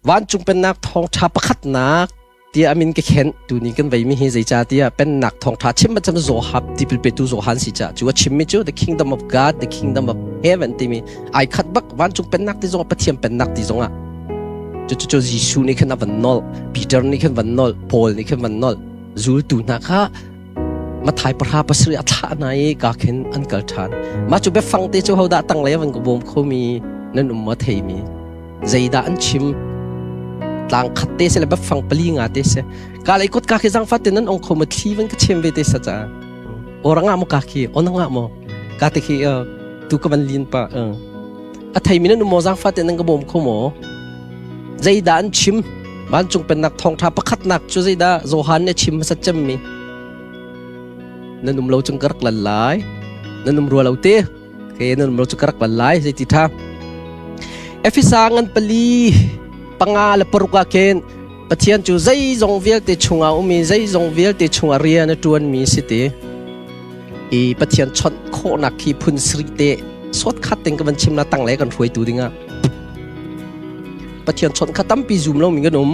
Vancung pennak thawngṭha pakhatnak tiah amin ka khenh tuni kan veimi hi zeicahtiah pennak thawngṭha chim macam Zohab tipil petu Johan si ca cu a chimmi cu the kingdom of God the kingdom of heaven timi ai khat bak vancung pennak ti zongah Pathian pennak ti zongah cucu Jesuh nih khan a van nolh Peter nih khan van nolh Paul nih khan van nolh zultu hna kha Mathai 17 a thlah hna i ka khin an kal ṭhan mah cu biafang te cu hodah tanglei a van ka bawm khomi nan um maw theimi zeidah an chim tlang khat te se le biafang pali nga te se ka lei kot ka khi zangfat te nan ong kho ma thli van ka chem ve te sa cha oranga mo ka khi onanga mo ka te khi tu ka van lin pa a thei mi nan um mo zangfat te nan ka bawm kho mo zeidah an chim vancung pennak thawngtha pakhatnak cu zeidah Johan nih chim hmasat cem mi nan um lo chung ka rak lan lai nan um rua lo te ke nan um lo chu ka rak lan lai zei ti tha Efesa ngan pali panga le paruk ah khin Pathian cu zeizong vialte chungah um i zeizong vialte chungah rian a ṭuanmi si ti i Pathian chawnh khawhnak khi phun sarih te sawt khat ting ka van chim na tanglei kan hruaitu dingah Pathian chawnh kha tampi zum lomi kan um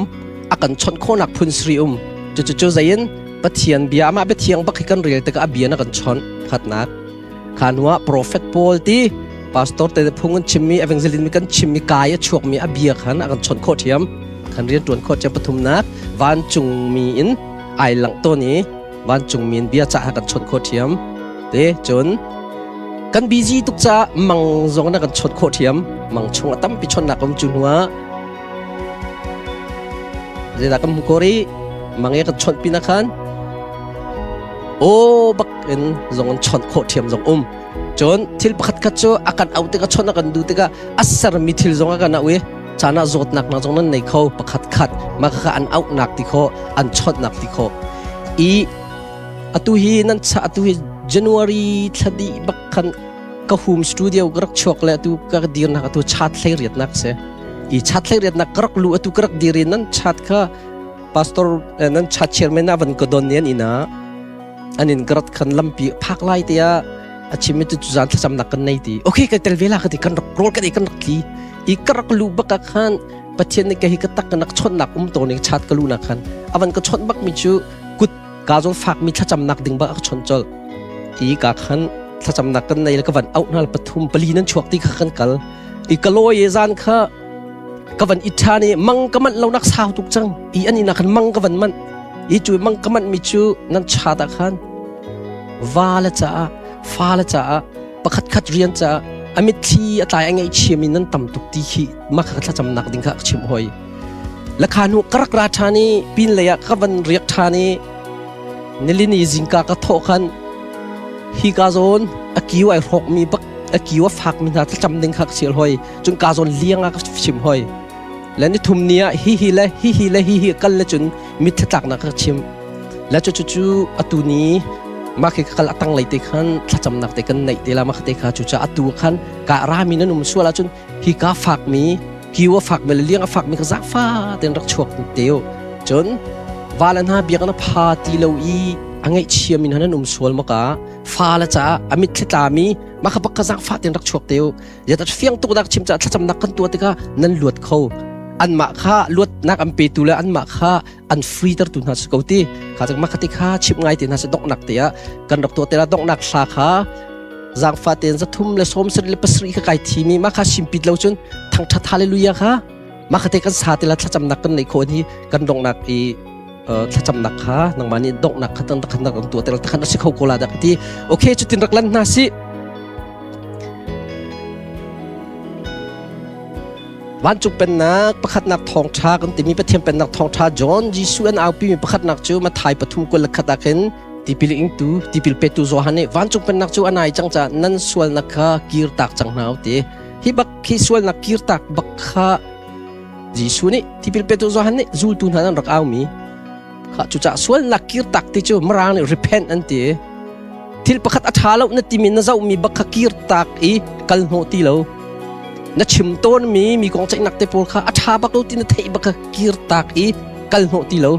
a kan chawnh khawhnak phun sarih um cucu zeiin Pathian bia amah bia thiang bak hi kan rel tikah a bia na kan chawnh khatnak Kha hnuah profet pawl ti pastor te phung an chimmi evangelist mi kan chimmi kai a chuakmi a bia khan a kan chawnh khawh ṭhiam kan rian ṭuan khawh ṭhiam pathumnak vancung mi in ai langh tawn i vancung mi in bia cah kan chawnh khawh ṭhiam te cun kan busy tuk caah mang zong na kan chawnh khawh ṭhiam mang chung a tampi chawnhnak um cu hnuah zeidah kan hmu kori mang e kan chawnh pin ah khan aw bak in zong an chawnh khawh ṭhiam zong um cun thil pakhat khat cu a kan auh tikah chawnh a kan duh tikah a sermi thil zong a kan auh i caan ah zawtnak hna zong nan nei kho pakhat khat mah kha an auhnak ti khawh an chawnhnak ti khawh i atu hi nan cha atu hi January thla dih bak khan ka home studio ka rak chuak le atu ka dirnak atu chat hlei riatnak si i chat hlei riatnak ka rak lu atu ka rak dir i nan chat kha pastor nan chat chairman a van ka don nian ina an in karat khan lampi phak lai te ah a chim tu zan thlacam nak kan nei ti okay ka tel vela ka ti kan rak rol ka kan rak tli i ka rak lu bak khan pathian nih ka hi ka tak ka nak chon nak um to ning chat ka lu nak khan avan ka chon bak mi chu kut ka zon fak mi thlacam nak ding ba ka chon chol i ka khan thlacam nak kan nei ka van out nal pathum pali nan chuak ti kha kan kal i ka loi zan kha ka van i ṭhan i mang ka manh lo nak sau tuk cang i an inn ah khan mang ka van manh i cu mang ka manh mi cu nan chat ah khan va le caah fa le caah pakhat khat rian caah a mitthli a tlai a ngaihchia mi nan tam tuk ti khi mah kha thlacamnak ding kha ka chimh hoi lakha hnu ka rak ra ṭhan i pin lei ah ka van riak ṭhan i nilini zingka ka thawh khan hi ka zawn a kiu ai hrawk mi bak a kiu a fak mi hna thlacam ding kha ka sial hoi cun ka zawn liang ah ka chim hoi le ni thum ni ah hi hi le hi hi le hi hi kal le cun mit thlatlaknak ka chim le cu cu cu atu ni mah khi ka kal atang lei te khan thlacamnak te kan neih te la mah te kha cu ca atu khan ka rami nan um sual ahcun hi ka fak mi kiu a fak mi le liang a fak mi ka zafa ten rak chuak te cun vala hna biak na pha ti lo i a ngaihchia mi hna nan um sual maka fa le caah a mitthli tlami mah kha bak ka zaangfah ten rak chuak te u ya fiang tuk nak chim ca thlacamnak kan tuah tikah nan luat kho anmah kha luatnak an petu le anmah kha an free tertu hna si ko ti kha cang mah ti kha chim ngai te hna si donghnak te ah kan rak tuah te la donghnak hla kha zaangfa ten zathum le sawm sarih le pasarih kha kai thimi mah kha simpit lo cun thangthat hallelujah kha mah kha te kan sa te la thlacamnak kan nei khawh hi kan donghnak i thlacamnak kha nangmah nih donghnak kha tan khan rak tuah te la khan a si kho ko la dak ti okay cutin rak lan hna si Vancung pennak pakhatnak thawngṭha kan timi Pathian pennak thawngṭha John Jesuh an aupimi pakhatnak cu Matthai 3:21 ah khin tipil ingtu tipil petu Johan nih vancung pennak cu a nai cang caah nan sualnak kha kirtak cang hna u ti hi bak khi sualnak kirtak bak kha Jesuh nih tipil petu Johan nih zultu hna an rak aumi kha cucaah sualnak kirtak ti cu mirang nih repent an ti thil pakhat a ṭha lo na timi na zohmi bak kha kirtak i kal hnawh ti lo na chim tawnmi mi kong ceihnak te pawl kha a ṭha bak lo ti na theih bak kha kirtak i kal hnawh ti lo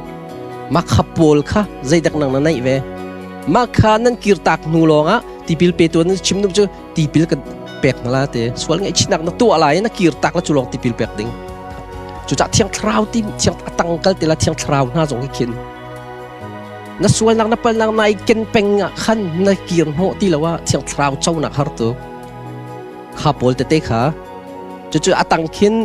mah kha pawl kha zeidak nang na neih ve mah kha nan kirtak hnu lawngah tipil petu nan chim dum cu tipil kan pek na la te sual ngaihchihnak na tuah lai na kirtak la cu lawng tipil pek ding. Cucah Thiang Thlarau ti thiang atang kal tila Thiang Thlarau hna zong hi khin na sualnak na palnak na i ken peng ah khan na kir hnawh ti lo ah Thiang Thlarau conak har tu kha pawl tete kha cucu atang khin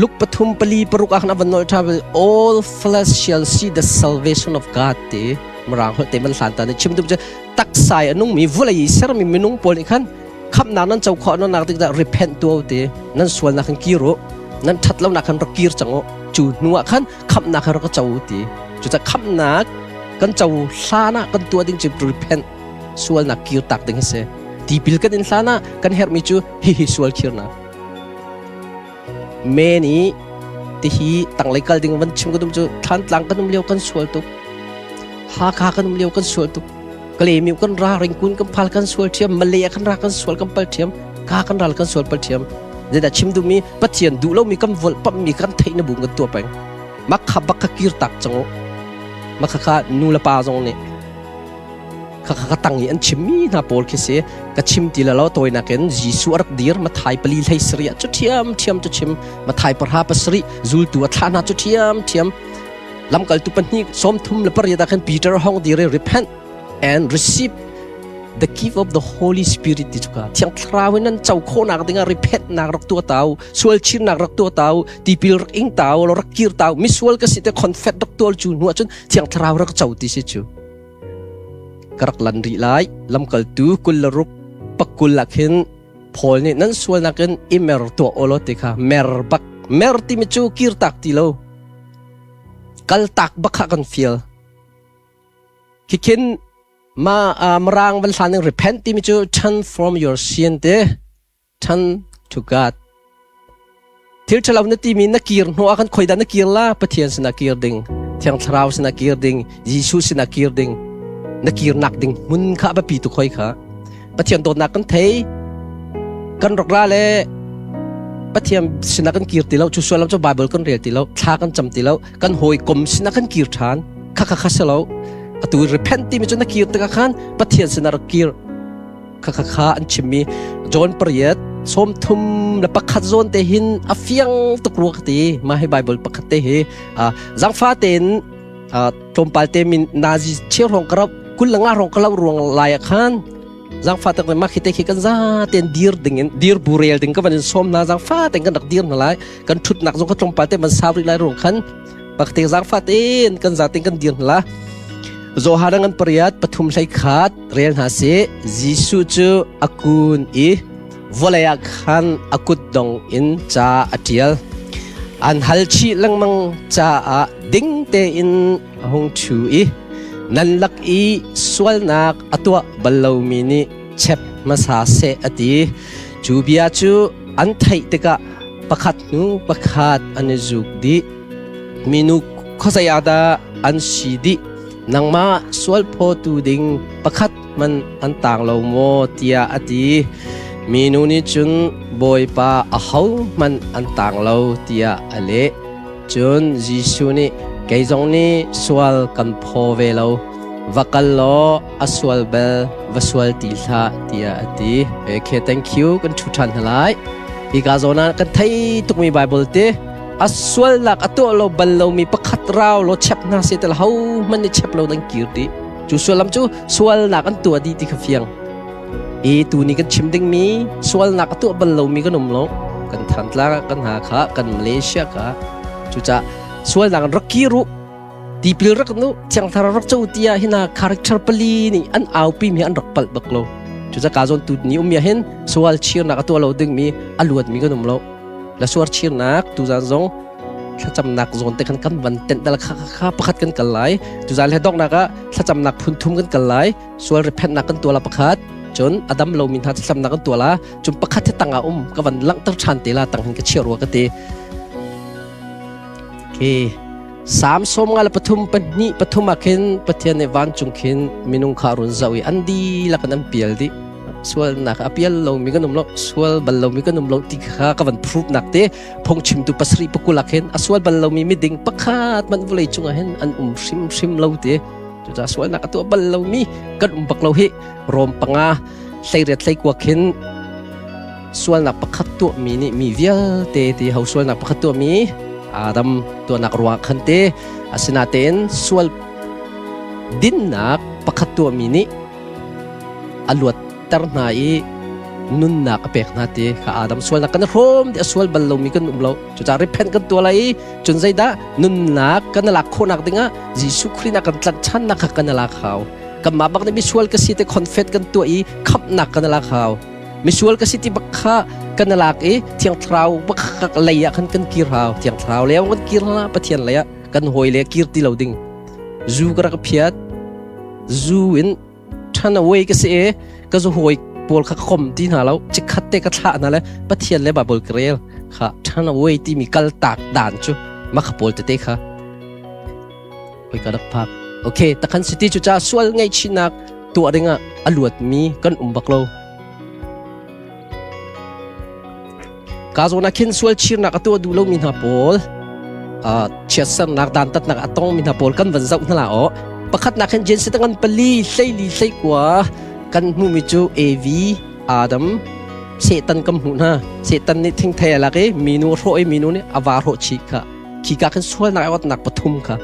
Luke pathum pali paruk ah khan a van nolh ṭha all flesh shall see the salvation of God ti mirang holh te man hlan ta ni chim tu cu taksai a nungmi vawlei i sermi minung pawl nih khan khamhnak nan co khawh nak tik dah repent tu te nan sualnak khan kir u nan ṭhat lonak khan rak kir cang u cu hnu ah khan khamhnak khan rak co u ti cucaah khamhnak kan co hlan ah kan tuah ding cu repent sualnak kir tak ding a si tipil kan in hlan ah kan herhmi cu hihi sual khirnak Me nih tihi tanglei kal ding van chim ka dum cu Thlantlang kan um lio kan sual tuk. Hakha kan um lio kan sual tuk. Kalemiu kan ra Ringkun kan phal kan sual thiam Malay kan ra kan sual kan pal thiam ka kan ral kan sual pal thiam Zeidah chim duhmi Pathian duh lomi kan volh pammi kan theih na bu kan tuah peng mak kha bak kha kir tak cang u mak kha kha nu le pa zong nih Khakha ka tang i an chimmi hna pawl khi si ka chim ti la lo tawinak in Jesuh a rak dir Mathai pali hlei sarih ah cu ṭhiam ṭhiam cu chim Mathai pahra pasarih zultu a thlah hna cu ṭhiam ṭhiam lamkaltu pahnih sawmthum le pariat ah khan Peter hong dir i repent and receive the gift of the Holy Spirit ti cu ka Thiang Thlarau in nan co khawhnak dingah repent nak rak tuah tau sual chirnak rak tuah tau tipil rak ing tau lo rak kir tau misual ka si te confess rak tual cu hnu ahcun Thiang Thlarau rak co ti si cu Ka rak lan rih lai. Lamkaltu 26 pakul ah khin Paul nih nan sualnak in i mer tuah u law ti kha mer bak mer timi cu kirtak ti lo kaltak bak kha kan fial. Khikhin ma mirang van hlan ning repent timi cu turn from your sin te turn to God. Thil ṭhalo na timi na kir hnu ah khan khoidah na kir la? Pathian sinah kir ding, Thiang Thlarau sinah kir ding, Jesuh sinah kir ding. Na kirnak ding hmun kha a biapi tuk hoi kha. Pathian dawtnak kan thei, kan rak ra le Pathian sinah kan kir ti lo, cu sual lam cu Bible kan rel ti lo, thla kan cam ti lo, kan hawikom sinah kan kir ṭhan. Kha kha kha si lo. Atu repent timi cu na kir tikah khan Pathian sinah rak kir. Kha kha an chimmi John pariat 31 zawn te hin a fiang tuk rua ka ti mah hi Bible pakhat te hi zangfa tein tlawmpal te min nazi cheu rong ka rap kul la nga rong ka lo ruang lai ah khan zangfa tak mah khi te khi kan za ten dir ding in dir bu rel ding ka van in som na zangfa ten kan rak dir na lai kan thut nak zong ka tlawmpal te man sau ri lai ruang khan Pakte zangfa tein kan zatin kan dir hna. Johan ngan pariat pathum hlei khat rel hna si Jesuh cu a kun i vawlei ah khan a kut dong in ca a ṭial. An hal chih lengmang caah ding tein a hung ṭhu i nan lak i sualnak a tuah bal lomi nih chep hmasa seh a ti. Cu bia cu an theih tikah pakhat hnu pakhat an i zuk dih. Minu khuazei ah dah an si dih? Nangmah sualphawtu ding pakhat hmanh an tang lo maw? tiah a ti. Minu nih cun Bawipa ahohmanh an tang lo tiah a leh. Cun Jesuh nih kei zong nih sual kan phaw ve lo. Va kal law a sual bel va sual ti hlah tiah a ti. Okay, thank you. Kan ṭhu ṭhan hna lai. Hika zawn ah kan thei tukmi Bible te a sualnak a tuah lo bal lomi pakhat rau lo chep hna se tel ho hmanh nih chep lo nan kir dih cu suallam cu sualnak an tuah dih ti kha fiang i tu ni kan chim dingmi sualnak a tuah bal lomi kan um lo kan Thantlang ah kan Hakha kan Malaysia ka cucaah sualnak rak kir u tipil rak nu thiangthar rak co tiah hina character pali nih an aupi mi an rak palh bak lo cucaah ka zawn tu ni um ya hin sual chirnak a tuah lo dingmi a luat mi kan um lo la suar chirnak tuzan zong thlacamnak zawn te khan kan van tenh dal kha kha pakhat kan kal lai tuzan le donghnak ah thlacamnak phun thum kan kal lai sual repentnak kan tuah la pakhat cun adam lomi hna thlacamnak kan tuah la cun pakhat hi tangah um ka van langhter than te la tang hin ka chia rua ka ti okay Sam 53 pahnih pathum ah khin Pathian nih vancung khin minung kha run zoh i an dihlak in an pial dih sualnak a pial lomi kan um lo sual bal lomi kan um lo ti kha ka van proof nak te phungchimtu pasarih pakul ah khin a sual bal lomi miding pakhat man vawlei cungah hin an um hrimhrim lo ti cucaah sualnak a tuah bal lomi kan um bak lo hi Rom panga hleiriat hleikua khin sualnak pakhat tuahmi nih mi vialte ti ho sualnak pakhat tuahmi Adam tuahnak ruangah khan te asinain sual dinnak pakhat tuahmi nih a luatter hna i nunnak a pek hna ti kha Adam sualnak kan hrawm ti a sual bal lomi kan um lo. Cucaah repent kan tuah lai i cun zeidah nunnak kan lak khawhnak dingah Jesuh Khrih nak kan tlanhchannak kha kan lak hau. Kanmah bak nih misual ka si te confess kan tuah i khamhnak kan lak hau. Misual ka si ti bak kha kan lak i Thiang Thlarau bak kha lei ah khan kan kir hau. Thiang Thlarau lei ah kan kir hna Pathian lei ah kan hawi le kir ti lo ding. Zu ka rak phiat. Zu in ṭhan away ka si i ka zu hawi pawl kha ka kom ti hna lo. Chikkhat te ka thlah hna le Pathian le Bible ka rel kha ṭhan away timi kal tak dan cu makha pawl tete kha hoi ka rak phak. Okay, takhan city cu ca sual ngaihchihnak tuah dingah a luatmi kan um bak lo. Ka zawn ah khin sual chirnak a tuah duh lomi hna pawl chiatsernak dantatnak a tongmi hna pawl kan van zoh hna la aw. Pakhatnak hin Genesis ngan pali hleili hleikua kan hmuhmi cu AV Adam Satan kan hmuh hna. Satan nih thingthei a lak i minu a hrawh i minu nih a va hrawh chih kha. Khi ka khin sualnak a otnak pathum kha.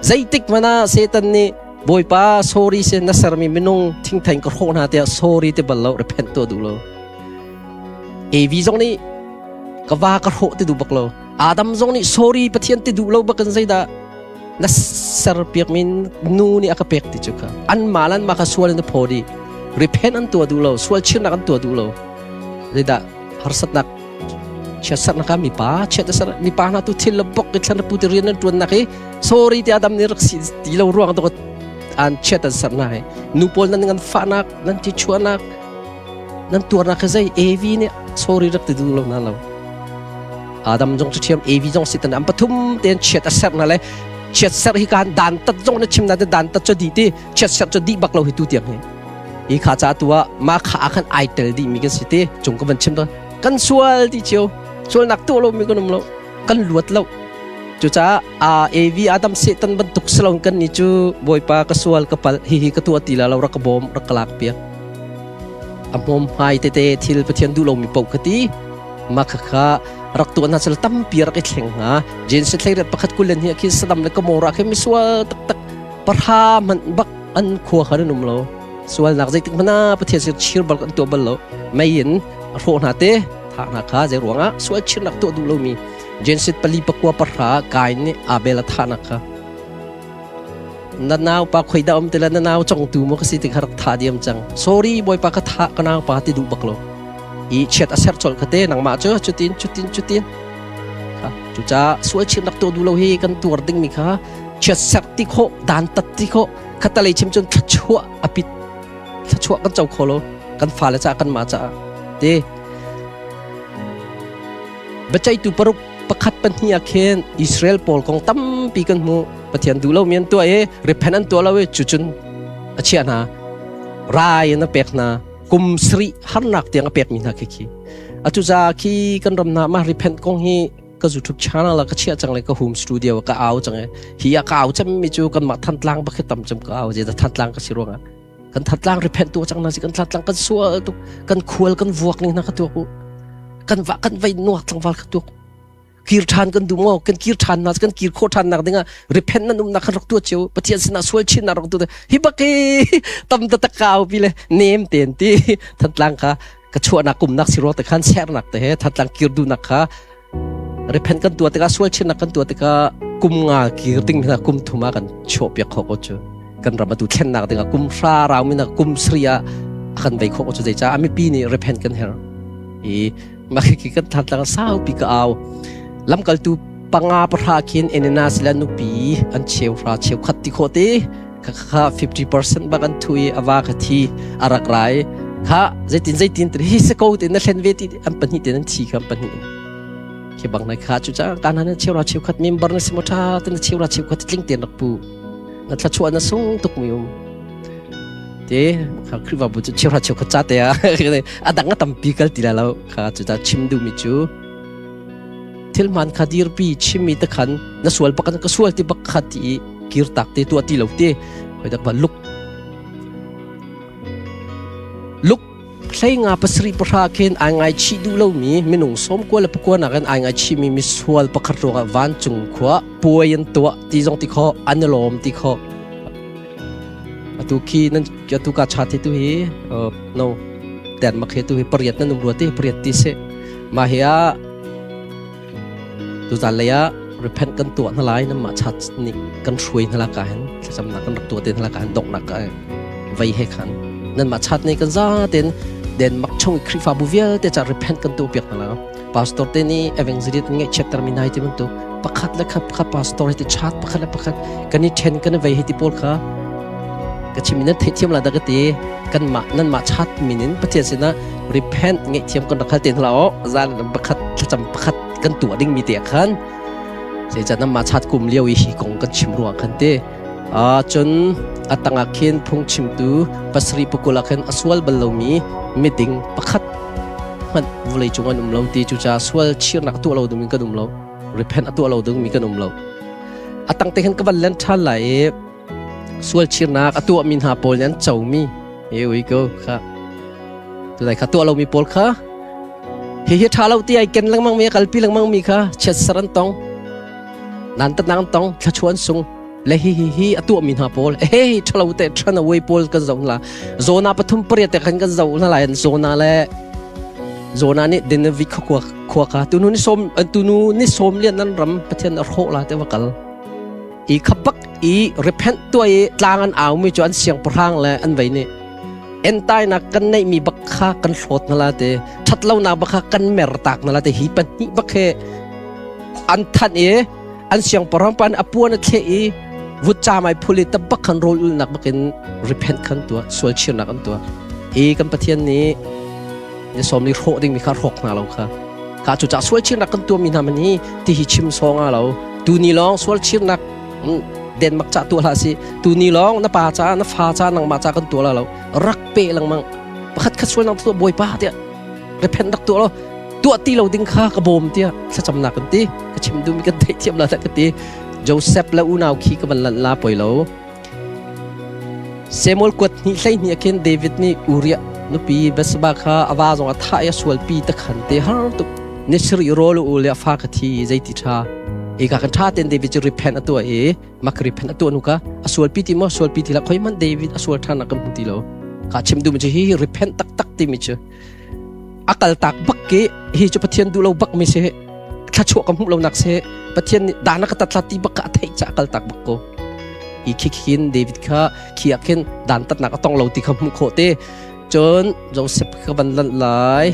Zeitik hmanh ah Satan nih Bawipa sorry sin na sermi minung thingthei ka hrawh hna tiah sorry ti bal lo repent tuah duh lo. Evi zong nih ka va ka hrawh ti duh bak lo. Adam zong nih sorry Pathian ti duh lo bak in zeidah na ser piak mi nu nih a ka pek ti cu kha. An mah lan mah kha sual in a phaw dih. Repent an tuah duh lo, sual chirnak an tuah duh lo. Zeidah harsatnak chiatsarnak ah mipa chiat a ser mipa hna tu thil le bok i thlan pu ti rian an tuan nak i sorry ti Adam nih rak si ti lo ruang to an chiat an ser na hi nu pawl nan ngan fahnak nan ti chuahnak nan tuarnak hi zei AV nih sorry rak ti duh lo na lo Adam zong cu thiam AV zong si tan am pathum ten chiat a ser na le chiat ser hi kan dan tat zong na chim na te dan tat cho di ti chiat ser cho di bak lo hi tu tiang hi hi kha cha tu ah ma kha ah khan ai tel di mi kan si ti chung ka van chim to kan sual ti chiu sual nak tu lo mi kan um lo kan luat lo cucaah a AV Adam Satan bantuk salon kan ni cu bawipa ka sual ka pal hi hi ka tu ti la lo rak ka bawm rak ka lak piak a hmawm hmai tete thil Pathian duh lomi paoh ka ti mah khakha rak tuah hna sal tampi rak i thleng hnga Genesis thleirat pakhat kulen hi khi Saddam le Gomorrah khi misual taktak parha hmanh bak an khua khan an um lo sualnak zeitik hmana Pathian sin chir bal kan tuah bal lo mei in a hrawh hna te thah hna kha zei ruangah sual chirnak tuah duh lomi Genesis pali pakua parha Kain nih Abel a thahnak kha na nau pa khoi da om te la na nau chong tu mo ka si ti kha rak tha diam cang sorry bawipa ka tha ka nau pa ti duh bak lo i chiat a ser chol khate nangmah cu cutin cutin cutin kha cu ca sual chim nak to du lo hi kan tuar ding mi kha chiat ser ti kho dan tat ti kho khatalei chim cun thluachuah apit thluachuah kan co kho lo kan fale ca kan ma ca te Biaceihtu paruk pakhat pahnih ah khin Israel pawl kong tampi kan hmuh. Pathian duh lomi an tuah i repent an tuah lo i cucun a chiah hna. Rai in a pek hna. Kum sarih harnak tiang a pekmi hna khi khi. Atu ca khi kan ram hna mah repent kong hi ka YouTube channel ah ka chiah cang le ka home studio ka au cang i hi ah ka au cemmi cu kanmah Thantlang bak hi tam cem ka au je Thantlang ka si ruangah kan thatlang repent tu cang na si kan thatlang kan sual tuk kan khual kan vuak ning na ka tuak u kan va kan vai nuak tlangval ka tuak kir than kan du mo kan kir than na kan kir kho than nak dinga repent nan um na khan rak tu cheu pathian sina sual chin na rak tu hi baki tam ta takau pi le nem ten ti thatlang kha ka chuah nak kum nak siro te khan ser nak te he thatlang kir du nak kha repent kan tua tikah sual chinnak kan tua tikah kum nga kir ding hna kum thum ah kan chuah piak kho ko cu kan ram atu thlennak dingah kum hra rau min kum sri ah kan vei kho ko cu zeica amipi nih repent kan her i makhi kan than tlang sau pi ka au lamkaltu panga pahra khin Ananias le nupi an cheu hra cheu khat ti kho te kha kha 50% bak an thui awa kha thi arak rai kha zeitin zeitin hi se ko te na thlen ve ti an pahnih te nan thi kha an pahnih khi bang nai kha chu cha kan han cheura cheu khat member na simo tha te na cheura cheu khat tling ten rak pu na thla chuah na sung tuk mi um te kha khrifa bu chu cheura cheu khat cha te a adang a tampi kal ti la lo kha chu cha chim du mi chu thil man kha dirpi chimmi te khan na sual bakan ka sual ti bak kha ti kir tak te tu ti lo te hoi dak ba luk luk hlei nga pasarih pahra khin ai ngaichih duh lomi minung sawmkua le pakua nakin ai ngaichihmi misual pakhat ruangah vancung khua puai an tuah ti zong ti khawh, an i lawm ti khawh. Atu khi nan atu ka cha ti tu hi no Denmark he tu hi pariat nan um rua ti pariat ti si. Mah hi ah tuzan lei ah repent kan tuah hna lai nan mah chat nih kan hruai hna la ka hin thlacamnak kan rak tuah te hna la ka hin donghnak ka vei he khan nan mah chat nih kan za ten Denmark chung i Khrihfabu vialte ca repent kan tuah piak hna la pastor te nih evangelist ngeih chiatter mi nai ti bantuk pakhat le khat pakhat pastor hi ti chat pakhat le pakhat kan i then kan i vei hi ti pawl kha ka chim in nan theihthiam la da ka ti kan mah nan mah chat min in Pathian sinah repent ngaihthiam kan rak hal te hna o zan pakhat thlacam pakhat kan tuah ding mi te khan zeicah nan mah chat kum lio i hi kong kan chim ruang khan te cun a tangah khin phungchimtu pasarih pakul ah khin a sual bal lomi miding pakhat hmanh vawlei cung an um lo ti cucaah sual chirnak tuah lo ding in kan um lo repent a tuah lo ding mi kan um lo a tang te khin ka van len ṭhan lai i sual chirnak a tuahmi hna pawl nih an comi here we go kha tulai kha tuah lomi pawl kha hihi ṭha lo ti ai ken lengmang mi a kalpi lengmang mi kha chiatser an tong nan tatnak an tong thlachuan sung le hi hi hi a tuahmi hna pawl he ṭhalo te ṭhan away pawl kan zoh la zona pathum pariat te khan kan zoh hna lai zona le zona nih Nineveh khua khua kha tunu ni som tunu ni som lian nan ram Pathian a hrawh la te va kal i khabak i repent tuah i tlang an au mi cu an siangpahrang le an vei nih entainak kan neihmi bak kha kan hlawt na la te ṭhatlonak bak kha kan mer tak na la te hi pahnih bak he an thanh i an siangpahrang pan a puan a thleh i vutcam ai phul i tabak khan rawl ulnak bakin repent khan tuah sual chirnak an tuah i kan Pathian nih ni sawm li hrawh ding mi kha hrawk hna lo kha ka cu ca sual chirnak kan tuah mi hna man hi ti hi chim sawng a lo tu ni lawng sual chirnak Denmark ca tuah hlah si tu ni lawng na pa ca na fa ca nangmah ca kan tuah la lo rak pe lengmang pakhat khat sual nang tuah bawipa tiah repent rak tuah lo tuah ti lo ding kha ka bawm tiah thlacamnak kan ti ka chim duhmi kan theih thiam la ka ti Joseph le unau khi ka van lanh la poi lo Samuel kuat hnih hlei hnih khin David nih Uriah nupi Bathsheba kha a va zong a thah i a sualpi ta khan te har tuk ni siri rawl u le a fa ka thi zeiti tha e ka kan tha ten David cu repent a tuah i mak repent a tuah nu ka a sualpi ti maw sualpi ti la khoi man David a sual than kan hmu ti lo ka chim duh mi cu hi repent tak tak ti mi cu a kal tak bak ke hi cu Pathian duh lo bak mi si thlachuah ka hmuh lo nak si Pathian nih dana ka tatla ti bak ka a theih ca kal tak bak ko i khi khin David kha khi ah khin dan tatnak a tong lo ti kha hmuh khawh te cun Joseph ka van lanh lai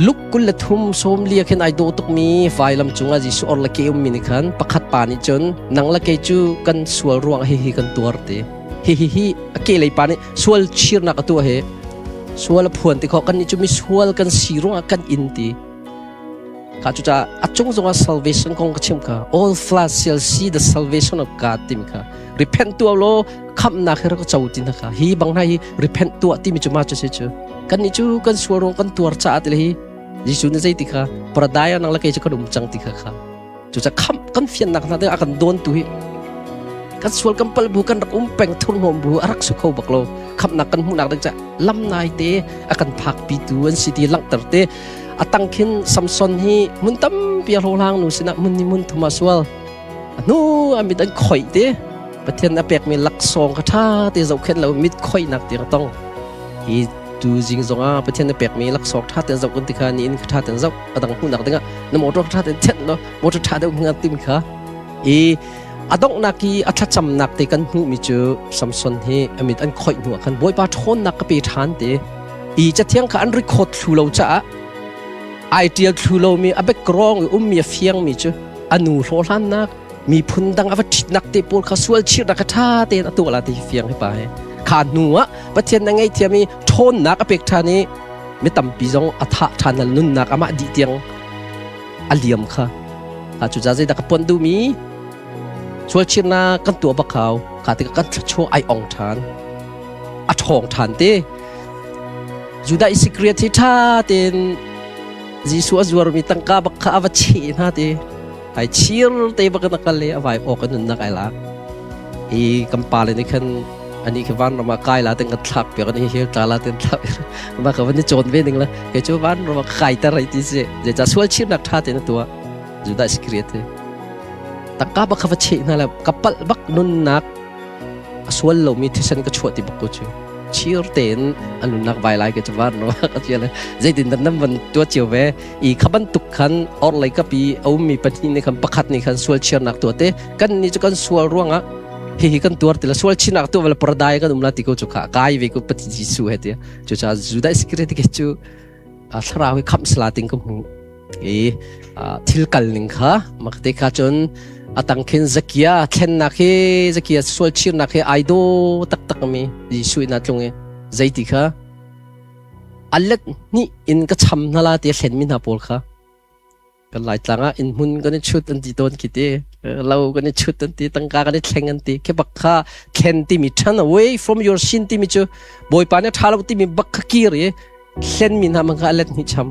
Luk 23 sawm li khin ai dawh tukmi vailam cungah Jesuh or le ke ummi nih khan pakhat pa nih cun nang le kei cu kan sual ruang hi hi kan tuar te hi hi hi a ke lei pa nih sual chirnak a tuah he sual a phuan ti kho kan nih cu mi sual kan si ruangah kan in ti ka cu ca a cung zongah salvation kong ka chim kha all flesh shall see the salvation of God timi kha repent tuah law khamhnak hi rak co ti na kha hi bang hna hi repent tuah timi cu ma cu si cu kan nih cu kan sual ruang kan tuar caah ti le hi Jesuh nih zei ti kha paradise nang le kei cu kan um cang ti kha kha Cucaah khamh kan fiannak hna ding a kan dawntu hi kan sual kan pal bu kan rak um peng thurhnawm bu a rak su kho bak lo khamhnak kan hmuhnak ding caah lam nai te a kan phakpi tu an si ti langhter te a tang khin Samson hi mun tampi a hlohlang nu sinah mun ni mun thum a sual a hnu a mit an khoih te Pathian a pekmi laksawng kha ṭha te zohkhenh lo mit khoihnak tiang tong hi tu zing zongah Pathian na pekmi laksawng ṭha tein zoh kan ti kha ni in ṭha tein zoh a dang hmuhnak dingah na motor ṭha tein thenh law motor ṭha deuh hmang tim kha i a donghnak i a thlacamnak te kan hmuhmi cu Samson hi a mit an khoih hnu ah khan Bawipa ṭhawnnak ka pe ṭhan te i cathiang kha an record thlu lo caah ai ṭial thlu lomi a background i ummi a fiangmi cu a nu hlawhhlannak miphun dang a va ṭhitnak te pawl kha sual chirnak kha ṭha tein a tuah la ti hi fiang hi pa hi kha hnu ah Pathian na ngaihthiam i ṭhawnnak a pek ṭhan i mi tampi zong a thah ṭhan na nunnak amah dih tiang a liam kha kha cu zeidah ka puan duhmi sual chirnak kan tuah bak hau kha tikah kan thluachuah ai ong ṭhan a ṭhawng ṭhan te Judah Iskariot hi ṭha tein Jesuh a zuarmi tangka bak kha a va cheh hna te ai chir te bak in a kal i a vai awk a nunnak ai lak hi kan pale nih khan Ani khi vanram ah kai la ten kan thlak piak ani hell tla la ten thlak ma ka van i cawn ve ning la kei cu vanram ah kai ter ai ti si zeicah sual chirnak tha te na tuah Judah Iskariot hi tangka bak kha va cheh hna le ka palh bak nunnak a sual lomi thisen ka chuah ti bak ko cu chir tein a nunnak vai lai ke cu van ro ka tia le zeitin dan nan van tua cio ve i kha bantuk khan or lei kapi a ummi pahnih nih khan pakhat nih khan sual chirnak tua te kan ni cu kan sual ruangah hihi kan tuar ti la sual chinak tu vel paradai kan um la ti ko chu kha kai ve ko pati Jesu he tia chu cha Judah Iskariot ke chu thlarau hi khamh sala ting ka hmu i thil kal ning kha makte kha cun atang khin Zakia thlennak hi Zakia sual chirnak hi ai do taktak mi Jesuh ina tlung i zeiti kha alet ni in ka cham hna la ti thlen mi hna pawl kha Kan Laitlang ah innhmun kan i chut an ti tawn khi ti. Lo kan i chut an ti, tangka kan i thleng an ti. Khi bak kha thlen timi turn away from your sin timi cu Bawipa nih a ṭha lo timi bak kha kir i thlen mi hna man kha a let hnih cham.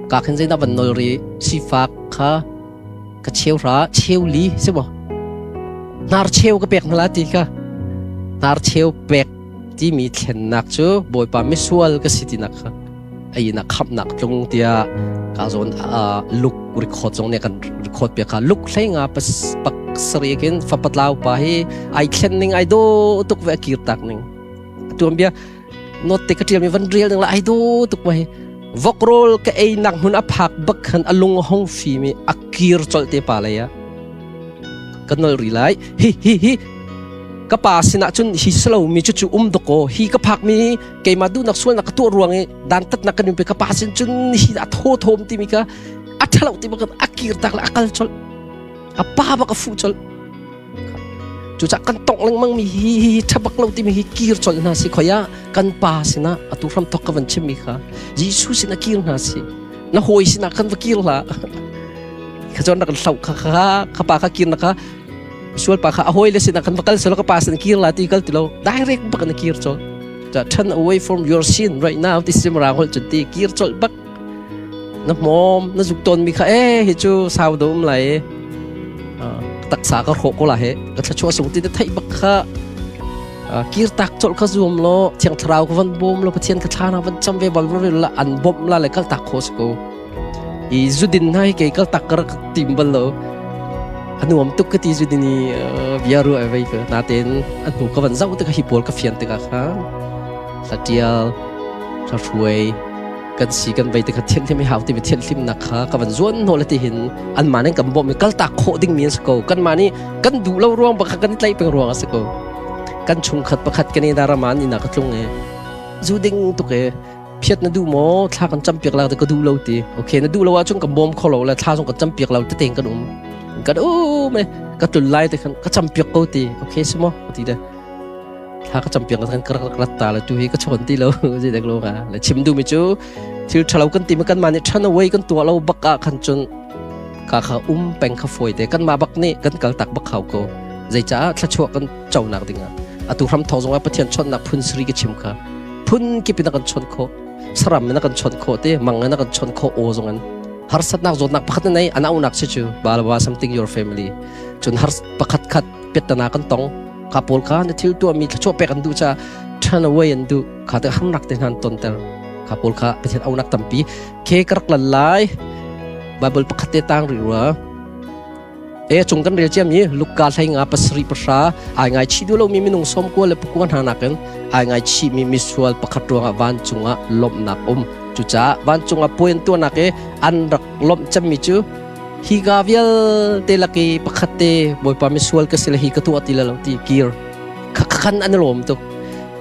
Ka khin zeidah van nol ri sifak kha ka cheu hra cheu li si maw? Hnar cheu ka pek hna la ti kha. Hnar cheu pek timi thlennak cu Bawipa misual ka si tinak kha. Ai na khamnak tlung tiah ka zawn luk record zong nih kan record piak kha luk hlei nga pak sari khin fapatlau pa hi ai thlen ning ai do tuk ve kir tak ning tuan bia not te ka tial mi van real ning la ai do tuk ma hi vokrol ka ei nak hmun a phak bak khan alung hong fi mi akir chol te pa le ya kan nol ri lai hi hi hi ka pa sinah cun hi salo mi cu cu um doko hi ka phak mi keimah duhnak sualnak ka tuah ruang i dantatnak kan pe ka pa sin cun hi a thaw thawm timi ka a ṭhalo ti bak a kir tak le a kal colh a pa bak a fuh colh cucah kan tongh lengmang mi hi hi ṭha bak lo timi hi kir colh hna si khoi ah kan pa sinah atu hram thok ka van chim mi kha Jesuh sinah kir hna si na hawi sinah kan va kir hlah kha cun rak kan hloh kha kha kha pa kha kir na kha sual pa kha a hawi le sinah kan va kal selo ka pa sin kir la ti kal ti lo direct bak na kir chol ta turn away from your sin right now ti sim ra hol chun ti kir chol bak na mom na zuk ton mi kha e hi chu sau dum lai taksa ka hro ko la he ka thla chua sung ti na thai bak kha kir tak chol kha zum lo thiang thlarau ka van bom lo pathian ka thla na van cham ve bal la an bom la le kal tak kho ko I zudin hna hi kei kal tak ka rak tim bal lo. A nuam tuk ka ti zudin i bia ru ai vei ka. Natein a hnu ka van zoh tikah hi pawl ka fian tikah khan hlatial, hlahruai, kan si kan vei tikah thianhlim i hau timi thianhlimnak kha ka van zuan hnawh le tihin anmah nih kan bawmh i kaltak khawh dingmi an si ko. Kanmah nih kan duh lo ruang bak kha kan i tlaih peng ruang a si ko. Kan chungkhat pakhat kan i daraman inn ah ka tlung i zu ding tuk i phiat na duh maw thla kan campiak la ka duh lo ti okay na duh lo ahcun ka bawm kho lo le thla zong kan campiak lo te kan um kan um e ka tul lai te khan ka campiak ko ti okay si mo ti le thla ka campiak la kan ka rat ta le tu hi ka chon ti lo ji dek lo ka le chim du mi chu thil thalo kan ti ma kan ma ni than away kan tua lo bak ah khan chun ka kha um peng kha foi te kan ma bak ni kan kal tak bak khau ko zei caah thla kan cho nak ding ah atu hram thong zong ah pathian chon nak phun sri ka chim kha phun kip in a kan chawnh khawh saram in a kan chawnh khawh te mang in a kan chawnh khawh aw zong in harsatnak zawtnak pakhat na nei an aunak si cu balwa something your family cun har pakhat khat petana kan tong ka pawl kha na thil tuah mi thluachuah pek an duh cha turn away an duh kha te harnak te hnan ton ter kha pawl kha pathian aunak tampi ke karak lan lai bible pakhat te tang ri rua E cung kan rel ciami Luka hlei nga pasarih pahra ai ngaichih duh lomi minung sawm kua le pakua hna nakin ai ngaichihmi misual pakhat ruangah vancung ah lawmhnak um. Cucaah vancung ah puai an tuahnak i an rak lawmh cemmi cu hi ka vialte lak i pakhat te Bawipa misual ka si le hi ka tuah ti lo ti kir khan an i lawm tuk.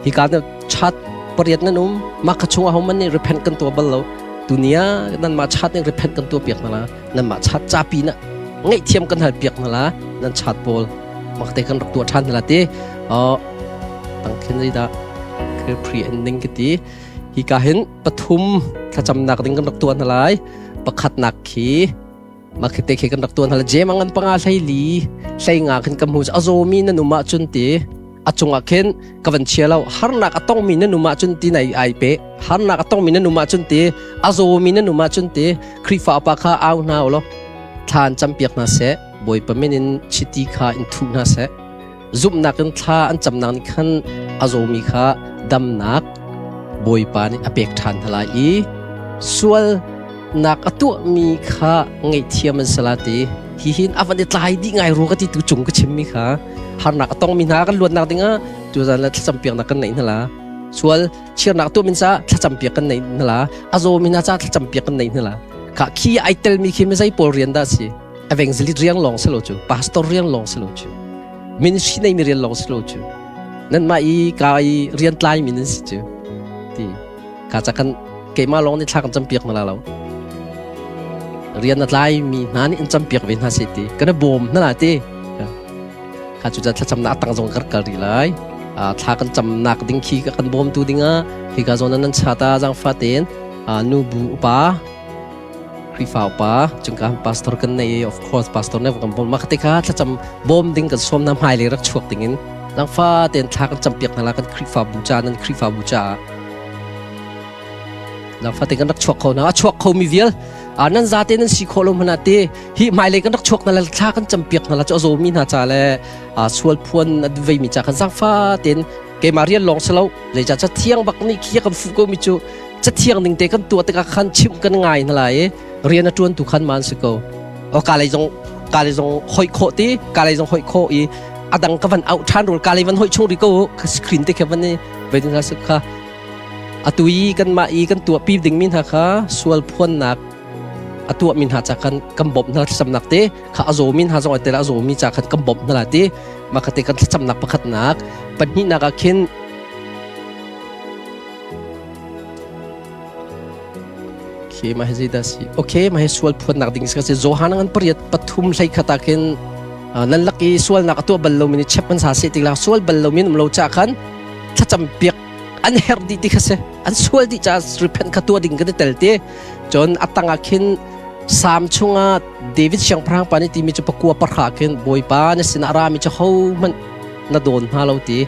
Hi ka chat pariat nan um mah ka chung ahohmanh nih repent kan tuah bal lo. Tunia nan mah chat nih repent kan tuah piak hna la. Nanmah chat capi na ngaihthiam kan hal piak hna la nan chat pawl makte kan rak tuah ṭhan hna la ti tangkhin zeidah pre ending ka ti hi ka hin pathum thlacamnak ding kan rak tuah hna lai pakhatnak khi makhite khi kan rak tuah hna la jem angan panga hlei li hlei nga khin ka hmu azomi nan um ahcun ti a cungah khin ka van chia lo harnak a tongmi nan um ahcun ti nai ai pe harnak a tongmi nan um ahcun ti a zawmi nan um ahcun ti Khrihfa upa kha au hna u law thla an campiak hna seh Bawipa min in chiti kha in thuh hna seh. Zumhnak in thla an camnak nih khan a zawmi kha damnak Bawipa nih a pek ṭhan hna lai i sualnak a tuahmi kha ngaihthiam an si la ti. Hihin a van i tlai dih ngai rua ka ti tu cung ka chimmi kha harnak a tongmi hna kan luatnak dingah tuzan le thlacam piaknak kan neih hna la. Sual chirnak tuah min ca thlacam piak kan neih hna la. A zawmi hna ca thlacam piak kan neih hna la. Kha khi ai telmi khi mi zei pawl rian dah si? Evangelist riang lawng si lo cu, pastor riang lawng si lo cu, ministry nei mi rian lawng si lo cu. Nan mah i ka i rian tlai mi nan si cu. Ti ka ca kan keimah lawng nih thla kan campiak na la lo. Rian na tlai mi hna nih in campiak ve hna se ti. Kan i bawm hna la ti. Kha cu ca thlacamnak a tang zong kan kal rih lai. Thla kan camnak ding khi kan bawmtu dingah hika zawn nan chata zangfa tein nu bu upa Khrihfa upa cungka pastor kan nei of course pastor ne kan bawm ma te kha thlacam bawm ding kan sawm na hmai le rak chuak ding in zangfa tein thla kan campiak hna la kan Khrihfa bu cha nan Khrihfa bu cha zangfa te kan rak chuak kho na a chuak kho mi vial a nan za te nan si kho lo hmana te hi hmailei kan rak chuak na la thla kan campiak hna la chu a zaw mi hna cha le a sual phuan a vei mi cha kan zangfa ten keimah rian lawng si lo zeica ca thiang bak nih khi kan fuh ko mi cu cathiang ning te kan tuah tikah khan chimh kan ngai hna lai i rian a ṭuan tu khan man si ko. O ka lei zong ka lei zong hoi khawh ti ka lei zong hoi khawh i adang ka van out ṭhan rul ka lei van hoi chung ri ko ka screen te khe van i vetin ha kha atu i kan mah i kan tuah pi ding mi hna kha sual phuannak a tuah mi hna cha khan kan bawmh hna thlacamnak te kha a zaw mi hna zong ai tel a zaw mi cha khan kan bawmh hna la ti mah kha te kan thlacamnak pakhatnak pahnihnak ah khin Okay, mah hi zeidah si? Okay, mah hi sual phuannak ding si. Johan ngan pariat pathum hlei khat ah khin nan lak i sualnak a tuah bal lomi nih chep an sa se tik la sual bal lomi um lo cha khan thlacam piak an herh dih ti kha si. An sual dih ca repent kha tuah ding kan i tel ti. Cun a tang ah khin Sam chungah David siangpahrang pa nih timi cu pakua pahra khin Bawipa na sinah ra mi cu hohmanh na dawn hna lo ti.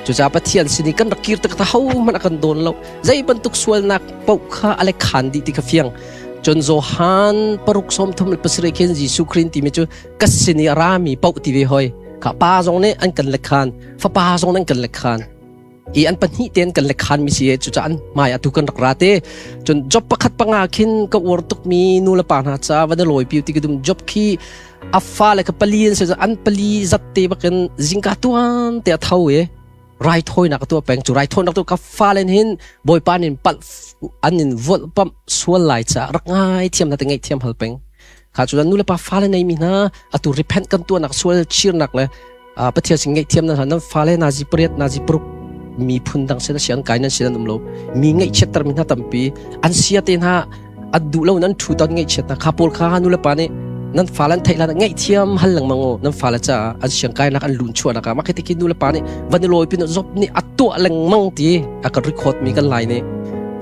Cucaah Pathian sin i kan rak kir tak hohmanh a kan dawn lo. Zei bantuk sualnak paoh kha a le khan dih ti kha fiang. Cun Johan paruk sawm thum le pasarih khin Jesuh Khrist timi cu ka sin i a rami paoh ti ve hoi. Kha pa zong nih an kan le khan, fapa zong nih an kan le khan. I an pahnih tein kan le khan mi si cucaah an hmai atu kan rak ra te. Cun job pakhat panga khin ka uar tukmi nu le pa hna ca van i lawi piu ti ka dum job khi a fale kha pali an si an pali zat te bakin zingka tuan te a tho i raithawinak a tuah peng cu raithawinak tu ka fale hin bawipa nin palh an in volh pamh sual lai ca rak ngai thiam na te ngaih thiam hal peng kha cu nu le pa fale nei mi hna atu repent kan tuahnak sual chirnak le Pathian sin ngaihthiam nan nan fale nazi pariat nazi paruk mi phun dang sin sian kai nan sin an um lo mi ngaihchiatter mi hna tampi an sia te hna an duh lo nan thu ton ngaihchiat na kha pawl kha nu le pa nih nan fale an theih lan ngaihthiam hal lengmang u nan fale caah an siang kai nak an lun chuah nak ah mah khi nu le pa nih van i lawi pin zop nih a tuah lengmang ti a kan record mi kan lai nih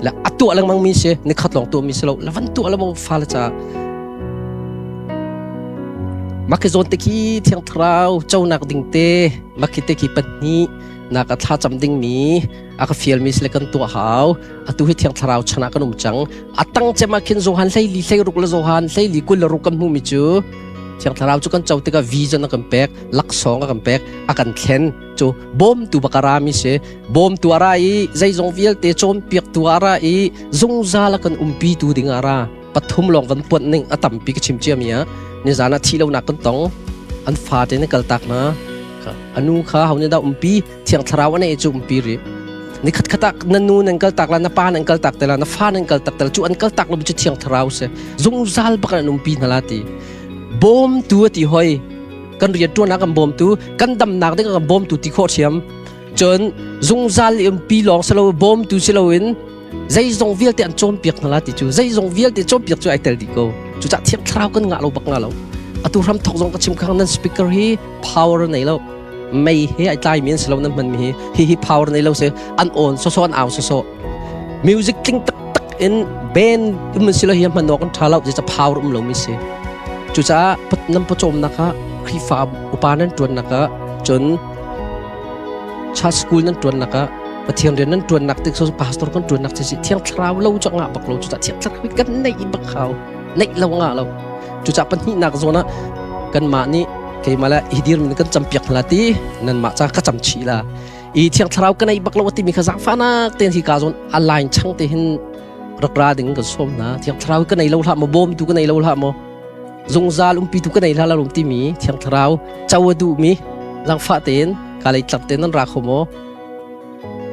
la a tuah lengmang mi si ni khat lawng tuah mi si lo la van tuah lengmang fale caah Mah khi zawn te khi Thiang Thlarau conak ding te mah khi te khi pahnih nak a thla cam dingmi a ka fialmi sile kan tuah hau. Atu hi Thiang Thlarau chan ah kan um cang. A tang cem ah khin Johan hleili hleiruk le Johan hleili 26 kan hmuhmi cu Thiang Thlarau cu kan co tikah vision a kan pek, laksawng a kan pek, a kan thlen. Cu bawmtu bak a rami si. Bawmtu a ra i zeizong vialte cawnpiaktu a ra i zungzal a kan umpitu ding a ra. Pathum lawng van puanh ning a tampi ka chim cia mi ah nizan ah thi lonak kan tong. An fate na kaltak na anu kha ho nih dah umpi Thiang Thlarau a nei cu umpi ri. Ni khat khat ah na nu nan kaltak la na pa nan kaltak te la na fa nan kaltak te la cu an kaltak lo cu Thiang Thlarau si zungzal bak an umpi hna la ti. Bawmtu a ti hoi kan rian tuan ah kan bawmtu kan damnak ding ah kan bawmtu ti khawh thiam. Cun zungzal i umpi lawng si lo bawmtu si loin zeizong vialte an cawnpiak hna la ti cu zeizong vialte cawnpiak cu ai tel dih ko. Cucah Thiang Thlarau kan ngah lo bak nga lo. Atu hram thok zong ka chim khang nan speaker hi power nei lo. Mei he ai tlai mi an si lo nan hman mi hi hi hi power nei lo si an on so so an au so so music tling tak tak in band um si lo hi hman awk an tha lo zeicah power um lo mi si. Cucaah nan pawcawmnak ah Khrihfa upa nan tuannak ah cun Church school nan tuannak ah Pathian rian nan tuannak tik so pastor kan tuannak ci si Thiang Thlarau lo cu ngah bak lo cucah Thiang Thlarau kan neih bak hau neih lo ngah lo cucah pahnihnak zawn ah kanmah nih Keimah le hi dirmin kan campiak hna ti nan mah ca ka cam chih la. I Thiang Thlarau ka nei bak lo timi kha zaangfahnak tein hi ka zawn a line chang te hin rak ra ding kan sawm hna. Thiang Thlarau ka nei lo hlah maw, bawmtu ka nei lo hlah maw, zungzal umpi tu ka nei hlah lo timi Thiang Thlarau co a duhmi zaangfah tein ka lei tlak tein nan ra kho maw?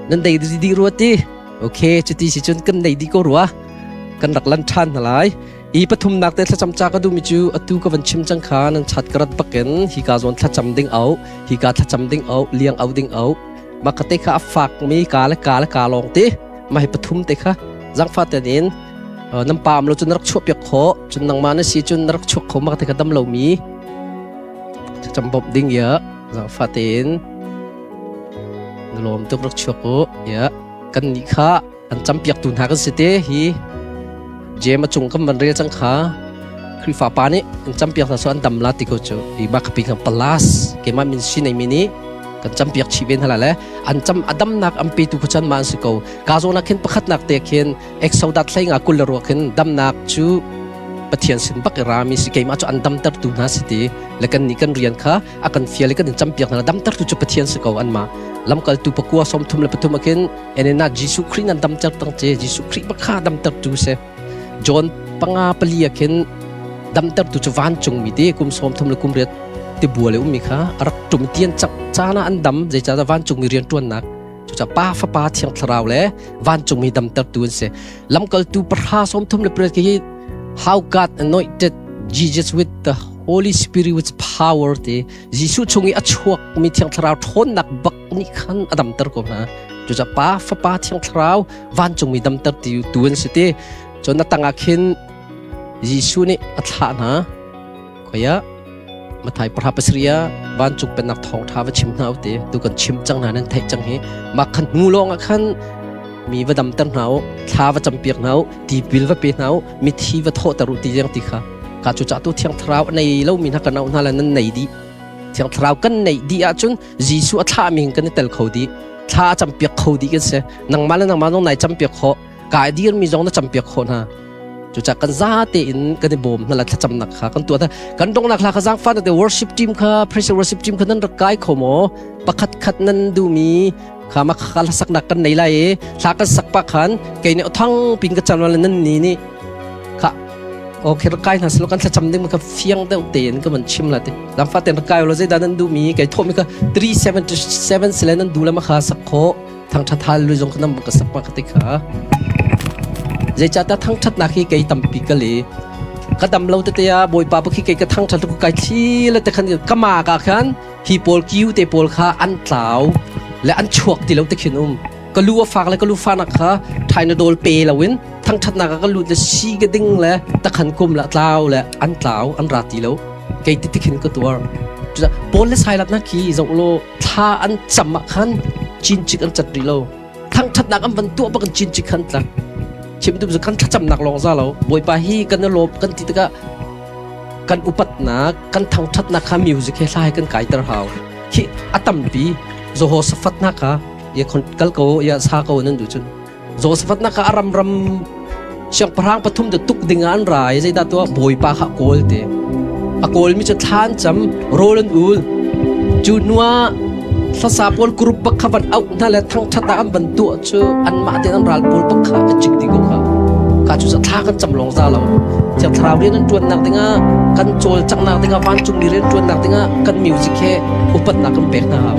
Nan dei di rua ti? Okay, cuti si cun kan nei di ko rua. Kan rak lan ṭhan hna lai. I pathumnak te thlacam ca ka duhmi cu atu ka van chim cang kha nan chat ka rat bakin hi ka zawn thlacam ding au, hi ka thlacam ding au, liang au ding au. Mah ka te kha a fakmi ka le ka le ka lawng te. Mah hi pathum te kha zangfa ten in nan pa am lo cun na rak chuah piak khawh. Cun nangmah na si cun na rak chuak kho mah te kha dam lomi thlacam bawmh ding ya zangfa tein na lawm tuk rak chuak u. Ya kan nih kha an campiaktu hna kan si te hi Jem a cung kan van rel cang kha Khrihfa pa nih an campiak hna so an dam la ti ko cu i ba khapi kan palas keimah min si nei mi nih kan campiak chih ve hna le an cam adam nak an pe tu khu chan ma an si ko ka zo nak khin pakhat nak te khin exodat hlei nga kul le ruak khin damnak cu Pathian sin bak i rami si keimah cu an damter tu hna si ti le kan nih kan rian kha a kan fial i kan in campiak hna damter tu cu Pathian si ko an ma lamkaltu pakua 33 akin enena Jesuh Khrih nan damter tang che Jesuh Khrih bakha damter tu se John panga pali khin damter tu chu vancung mi te kum 30 le kum riat ti buale ummi kha rak tum tian chak chana an dam zeica vancung mi rian tuan nak cuca pa fapa thiang thlarau le vancung mi damter tu an si lamkaltu pahra 30 le pariat hi how God anointed Jesus with the Holy Spirit with power te Jesuh chung i a chuak mi thiang thlarau ṭhawnnak bak nih khan a damter ko hna. Cucaah Pa, Fapa, Thiang Thlarau vancungmi damter ti tu an si ti. Cun a tangah khin Jesuh nih a thlah hna. Khoia Mathai pahra pasarih ah vancung pennak thawngṭha va chim hna u ti. Tu kan chim cang hna nan theih cang hi. Mah khan hnu lawng ah khan mi va damter hna u, thla va campiak hna u, tipil va pe hna u, mithi va thawhter u ti tiang ti kha. Ka cu cah tu Thiang Thlarau a nei lomi hna kan auh hna le nan nei dih. Thiang Thlarau kan neih dih ahcun Jesuh a thlahmi hin kan i tel kho dih. Thla a campiak kho dih kan si. Nangmah le nangmah zong nai campiak khawh. Ka dirmi zong na campiak khawh hna. Cucaah kan za tein kan i bawm hna la thlacamnak kha kan tuah hna. Kan donghnak hla kha zaangfah te worship team kha praise worship team kha nan rak kai kho maw? Pakhat khat nan duhmi kha ma kha saknak kan nei lai i hla kan sak pa khan kei nih thang pin ka cam la nan ni nih kha okay rak kai hna silo kan thlacam ding ka fiang deuh tein ka van chim la te lamfa ten rak kai lo zeidah nan duh mi kai thawh mi ka 377 sile nan duh le ma kha sak kho thang tha thal lu zong ka nam ka sak ma ka te kha zeicahtiah thangthatnak hi kei tampi ka le ka dam lo tete ah bawipa pakhi kei ka thangthat ku kai thli le te khan ka ma ka khan hi pawl kiu te pawl kha an tlau le an chuak ti lo te khin um ka lu a fak le ka lu fanak kha thainadol pe loin thangthatnak ah ka lut le si ka ding le takhan kum la tlau le an tlau an ra ti lo kei ti tikhin ka tuar Paul le Silas na khi zoh lo thla an cam ah khan cincik an cat rih lo thangthatnak an van tuah bak in cincik khan tlak chim tu kan thlacamnak lawng za lo bawipa hi kan lawm kan ti tikah kan upatnak kan thangthatnak kha music he hla he kan kaiter hau khi a tampi Jehoshaphat na kha ya khon kal ko ya sa ko nan du cun Jehoshaphat na kha aram ram siangpahrang pathum te tuk ding an ra i zeidah tuah bawipa kha kawl te a kawl mi cu thlan cam rawl an ul cu nuah hlasa pawl group bak kha van auh hna le thangthat ah an van tuah cu anmah tein an ral pawl bak kha a cik dih ko kha ka cu thla kan cam lawng za lo thiang thlarau rian an ṭuannak dingah kan cawlcanghnak dingah vancungmi rian ṭuannak dingah kan music he upatnak kan pek hna hau.